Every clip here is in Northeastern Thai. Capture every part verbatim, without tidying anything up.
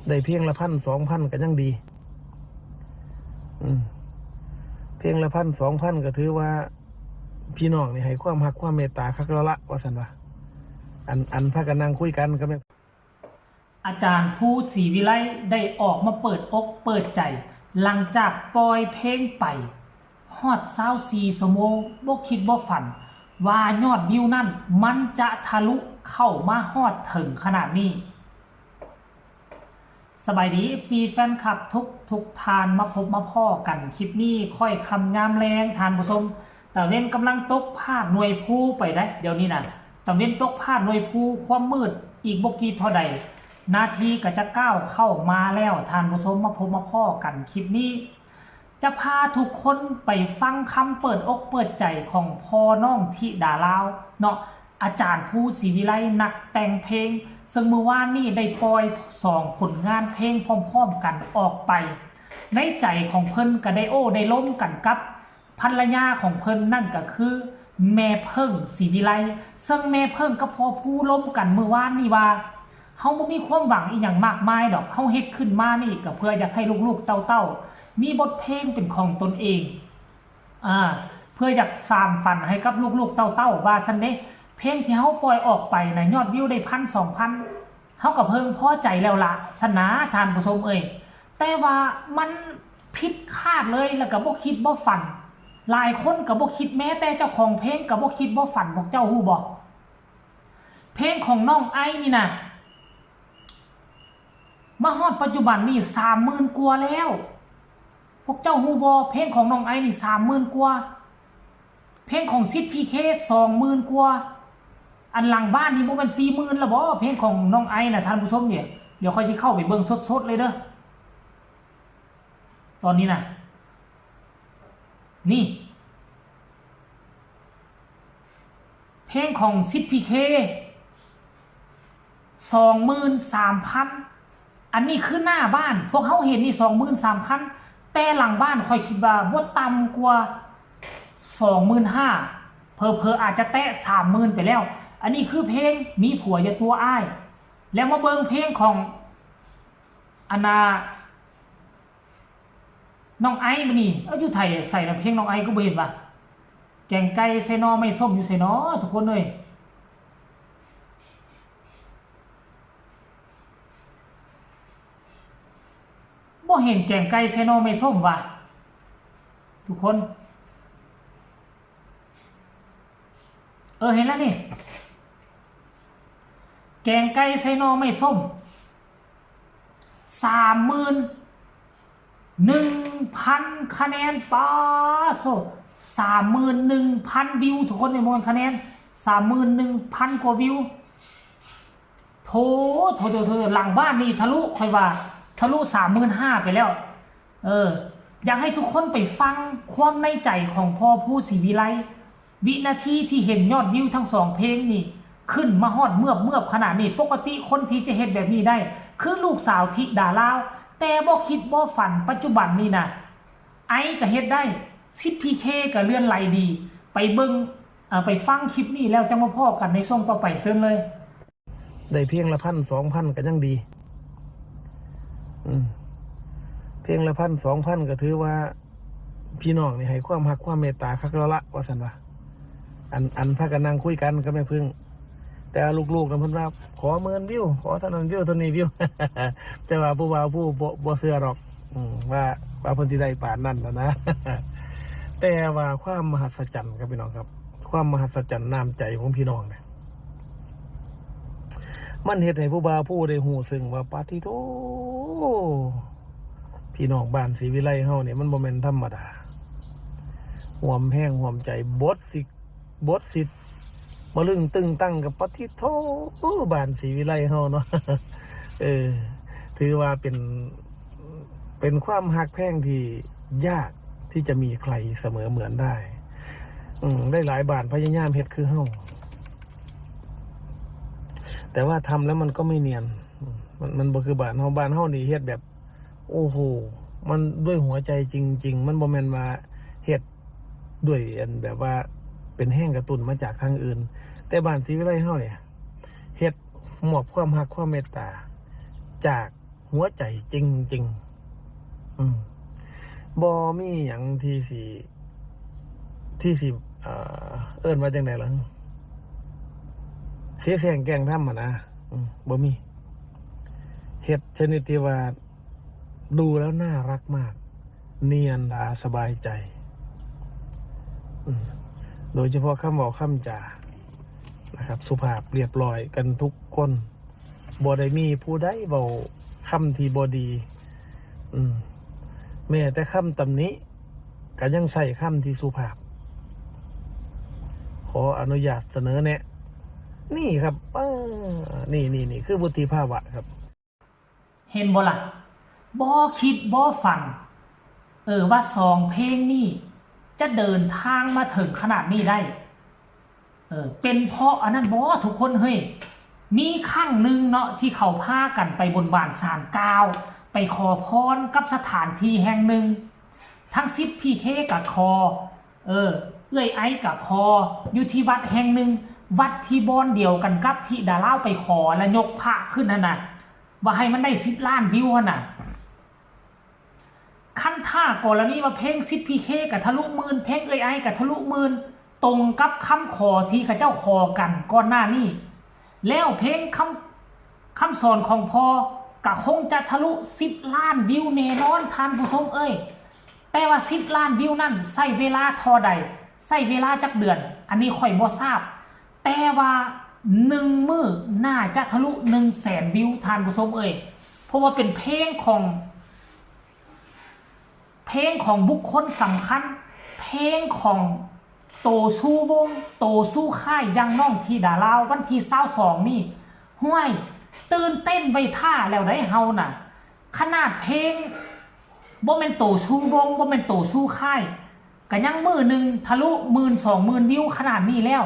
ได้เพลงละพันสองพันก็ยังดี อืม เพลงละพันสองพันก็ถือว่า พี่น้องนี่ให้ความฮักความเมตตาคักแล้วละ ว่าซั่นว่า อัน อันพากันนั่งคุยกันก็แม่น อาจารย์ภูศรีวิไลได้ออกมาเปิดอกเปิดใจ หลังจากปล่อยเพลงไป ฮอดซาวสี่ชั่วโมง บ่คิดบ่ฝัน ว่ายอดวิวนั่นมันจะทะลุเข้ามาฮอดถึงขนาดนี้ สบายดี เอฟซี แฟนคลับทุกทุกท่าน มาพบมาพ้อกันคลิปนี้ ค่อยค่ำยามแลงท่านผู้ชม ตะเว็นกำลังตกพาดหน่วยภูไปได้ เดี๋ยวนี้นะ ตะเว็นตกพาดหน่วยภู ความมืดอีกบ่กี่เท่าใด นาทีก็จะก้าวเข้ามาแล้วท่านผู้ชม มาพบมาพ้อกันคลิปนี้ จะพาทุกคนไปฟังคำเปิดอกเปิดใจของพ่อน้องธิดาลาวเนาะ อาจารย์ภูศรีวิไลนักแต่งเพลง ซึ่งมื้อวานนี้ได้ปล่อยสองผลงานเพลงพร้อมๆกันออกไป ในใจของเพิ่นก็ได้โอ้ได้ล้มกันกับภรรยาของเพิ่นนั่นก็คือแม่เพิ่งศรีวิไล ซึ่งแม่เพิ่งกับพ่อภูล้มกันมื้อวานนี้ว่า เฮาบ่มีความหวังอีหยังมากมายดอก เฮาเฮ็ดขึ้นมานี่ก็เพื่ออยากให้ลูกๆเต้าๆมีบทเพลงเป็นของตนเอง อ่า เพื่ออยากสานฝันให้กับลูกๆเต้าๆว่าซั่นเด้ เพลงที่เฮาปล่อยออกไปนะยอดวิวได้พันสองพัน เฮาก็เพิ่งพอใจแล้วละซั่นนะท่านผู้ชมเอ้ย แต่ว่ามันผิดคาดเลย แล้วก็บ่คิดบ่ฝัน หลายคนก็บ่คิด แม้แต่เจ้าของเพลงก็บ่คิดบ่ฝัน พวกเจ้าฮู้บ่ เพลงของน้องไอนี่นะ มาฮอดปัจจุบันนี่สามหมื่นกว่าแล้ว พวกเจ้าฮู้บ่ เพลงของน้องไอนี่สามหมื่นกว่า เพลงของสิทธิ์พีเคสองหมื่นกว่า อันหลังบ้านนี่บ่แม่นสี่หมื่นแล้วบ่ เพลงของน้องไอนะท่านผู้ชมเนี่ย เดี๋ยวค่อยสิเข้าไปเบิ่งสดๆเลยเด้อ ตอนนี้นะ นี่ เพลงของสิทธิ์พีเค สองหมื่นสามพัน อันนี้คือหน้าบ้าน พวกเฮาเห็นนี่สองหมื่นสามพัน แต่หลังบ้านข้อยคิดว่าบ่ต่ำกว่าสองหมื่นห้า เผลอๆอาจจะแตะสามหมื่นไปแล้ว อันนี้คือเพลงมีผัวอย่าตัวอ้าย แล้วมาเบิ่งเพลงของ อันน่ะ น้องไอมานี่ เอ้า อยู่ไทยใส่ละเพลงน้องไอก็บ่เห็นว่ะ แกงไก่ใส่หน่อไม้ส้มอยู่ไสน้อ ทุกคนเอ้ย บ่เห็นแกงไก่ใส่หน่อไม้ส้มว่ะ ทุกคน เออ เห็นแล้วนี่ แกงไก่ใส่หน่อไม้ส้ม สามหมื่นหนึ่งพันคะแนน ปาโซ สามหมื่นหนึ่งพันวิว ทุกคน เนี่ยมันคะแนน สามหมื่นหนึ่งพันกว่าวิว โถ โถ โถ โถ หลังบ้านนี่ทะลุ ค่อยว่า ทะลุสามหมื่นห้าไปแล้ว เออ อยากให้ทุกคนไปฟังความในใจของพ่อภูศรีวิไล วินาทีที่เห็นยอดวิวทั้งสองเพลงนี่ ขึ้นมาฮอดเมือบเมือบขนาดนี้ ปกติคนที่จะเฮ็ดแบบนี้ได้ คือลูกสาวธิดาลาว แต่บ่คิดบ่ฝัน ปัจจุบันนี่นะ ไอก็เฮ็ดได้ สิทธิ์พีเคก็เลื่อนไหลดี ไปเบิ่ง เอ่อ ไปฟังคลิปนี้แล้วจั่งมาพ้อกันในช่วงต่อไป เชิญเลย ได้เพลงละพันสองพันก็ยังดี อืม เพลงละพันสองพันก็ถือว่า พี่น้องนี่ให้ความฮักความเมตตาคักแล้วละ ว่าซั่นว่า อัน อันพากันนั่งคุยกันกับแม่เพิ่ง แต่ลูกๆนั่นเพิ่นว่า ขอหมื่นวิว ขอเท่านั้นวิว เท่านี้วิว แต่ว่าผู้บ่าวผู้บ่ บ่เชื่อดอก อืม ว่า ว่าเพิ่นสิได้ปานนั้นนะนะ แต่ว่าความมหัศจรรย์ครับพี่น้องครับ ความมหัศจรรย์น้ำใจของพี่น้องเนี่ย มันเฮ็ดให้ผู้บ่าวผู้ได้ฮู้ซึ่งว่า ปาดติโธ่ พี่น้องบ้านศรีวิไลเฮาเนี่ยมันบ่แม่นธรรมดา ร่วมแฮงร่วมใจ บดสิ บดสิ บ่ลึงตึงตังกับ ปาดติโธ่ บ้านศรีวิไลเฮาเนาะ เออ ถือว่าเป็น เป็นความฮักแพงที่ยากที่จะมีใครเสมอเหมือนได้ อืม ได้หลายบ้านพยายามเฮ็ดคือเฮา แต่ว่าทำแล้วมันก็ไม่เนียน อืม มัน มันบ่คือบ้านเฮา บ้านเฮานี่เฮ็ดแบบ โอ้โห มันด้วยหัวใจจริงๆ มันบ่แม่นว่าเฮ็ดด้วยอันแบบว่าเป็นแฮงกระตุ้นมาจากทางอื่น แต่บ้านศรีวิไลเฮาเนี่ย เฮ็ดมอบความฮักความเมตตาจาก หัวใจจริงๆ อืม บ่มีหยังที่สิ ที่สิ เอ่อ เอิ้นว่าจั่งใดล่ะ เสียแซงแกล้งทำหั่นนะ อืม บ่มี เฮ็ดชนิดที่ว่าดูแล้วน่ารักมาก เนียนตาสบายใจ อืม โดยเฉพาะคำเว้าคำจา นะครับ สุภาพเรียบร้อยกันทุกคน บ่ได้มีผู้ใดเว้าคำที่บ่ดี อืม แม้แต่คำตำหนิ ก็ยังใช้คำที่สุภาพ ขออนุญาตเสนอแนะ นี่ครับ เออ นี่ นี่ นี่คือวุฒิภาวะครับ เห็นบ่ล่ะ บ่คิดบ่ฝัน เออ ว่าสองเพลงนี่จะเดินทางมาถึงขนาดนี้ได้ เออ เป็นเพราะอันนั้นบ่ทุกคนเฮ้ย มีครั้งหนึ่งเนาะที่เขาพากันไปบนบานศาลกล่าว ไปขอพรกับสถานที่แห่งหนึ่ง ทั้งสิทธิ์พีเคกับขอ เออ เอื้อยไอกับขอ อยู่ที่วัดแห่งหนึ่ง วัดที่บ่อนเดียวกันกับที่ดาลาวไปขอและยกพระขึ้นหั่นน่ะ ว่าให้มันได้สิบล้านวิวหั่นน่ะ คันถ้ากรณีว่าเพลงสิทธิ์พีเคกับทะลุหมื่น เพลงเอื้อยไอกับทะลุหมื่น ตรงกับคำขอที่เขาเจ้าขอกันก่อนหน้านี้ แล้วเพลงคำ คำสอนของพ่อก็คงจะทะลุสิบล้านวิวแน่นอนท่านผู้ชมเอ้ย แต่ว่าสิบล้านวิวนั่นใช้เวลาเท่าใด ใช้เวลาจักเดือน อันนี้ข้อยบ่ทราบ แต่ว่าหนึ่งมื้อน่าจะทะลุหนึ่งแสนวิวท่านผู้ชมเอ้ย เพราะว่าเป็นเพลงของ เพลงของบุคคลสำคัญ เพลงของโตสู้วง โตสู้ค่ายอย่างน้องธิดาลาว วันที่ซาวสองนี่ ห้วย ตื่นเต้นไว้ท่าแล้วได้เฮาน่ะ ขนาดเพลง บ่แม่นโตสู้วง บ่แม่นโตสู้ค่าย ก็ยังมื้อหนึ่งทะลุหมื่นสองหมื่นวิวขนาดนี้แล้ว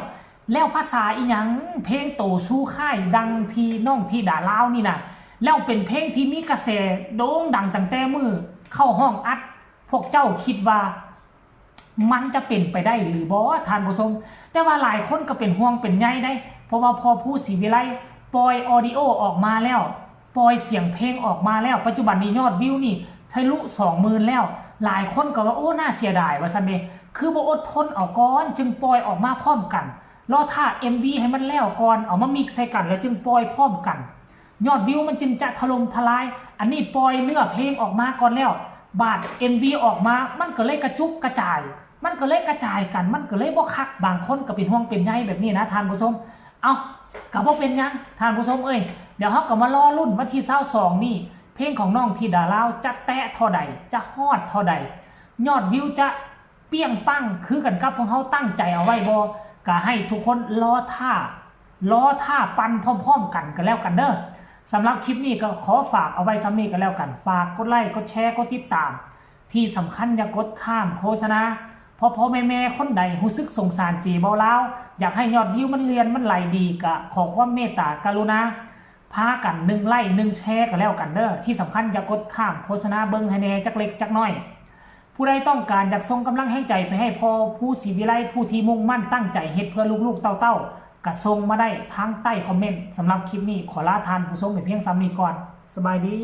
แล้วภาษาอีหยัง เพลงโตสู้ค่ายดังที่น้องธิดาลาวนี่น่ะ แล้วเป็นเพลงที่มีกระแสโด่งดังตั้งแต่มื้อเข้าห้องอัด พวกเจ้าคิดว่า มันจะเป็นไปได้หรือบ่ท่านผู้ชม แต่ว่าหลายคนก็เป็นห่วงเป็นใยได้ เพราะว่าพ่อภูศรีวิไลปล่อยออดิโอออกมาแล้ว ปล่อยเสียงเพลงออกมาแล้ว ปัจจุบันนี้ยอดวิวนี่ทะลุสองหมื่นแล้ว หลายคนก็ว่า โอ้ น่าเสียดาย ว่าซั่นเด้ คือบ่อดทนเอาก่อน จึงปล่อยออกมาพร้อมกัน รอท่าเอ็มวีให้มันแล้วก่อน เอามามิกซ์ใส่กันแล้วจึงปล่อยพร้อมกัน ยอดวิวมันจึงจะถล่มทลาย อันนี้ปล่อยเนื้อเพลงออกมาก่อนแล้ว บาดเอ็มวีออกมา มันก็เลยกระจุกกระจาย มันก็เลยกระจายกัน มันก็เลยบ่คัก บางคนก็เป็นห่วงเป็นใยแบบนี้นะท่านผู้ชม เอ้า ก็บ่เป็นหยังท่านผู้ชมเอ้ย เดี๋ยวเฮาก็มารอลุ้นวันที่ซาวสองนี่ เพลงของน้องธิดาลาวจะแตะเท่าใด จะฮอดเท่าใด ยอดวิวจะเปรี้ยงปังคือกันกับพวกเฮาตั้งใจเอาไว้บ่ ก็ให้ทุกคนรอท่า รอท่าปั่นพร้อมๆกันก็แล้วกันเด้อ สำหรับคลิปนี้ก็ขอฝากเอาไว้ส่ำนี้ก็แล้วกัน ฝากกดไลค์ กดแชร์ กดติดตาม ที่สำคัญอย่ากดข้ามโฆษณา เพราะพ่อแม่ๆคนใดรู้สึกสงสารเจเบาลาว อยากให้ยอดวิวมันเลื่อนมันไหลดี ก็ขอความเมตตากรุณา พากันหนึ่งไลค์หนึ่งแชร์ก็แล้วกันเด้อ ที่สำคัญอย่ากดข้ามโฆษณา เบิ่งให้แหน่จักเล็กจักน้อย ผู้ใดต้องการอยากส่งกำลังแฮงใจไปให้พ่อภูศรีวิไล ผู้ที่มุ่งมั่นตั้งใจเฮ็ดเพื่อลูกๆเต้าๆ ก็ส่งมาได้ทางใต้คอมเมนต์ สำหรับคลิปนี้ขอลาท่านผู้ชมไปเพียงส่ำนี้ก่อน สบายดี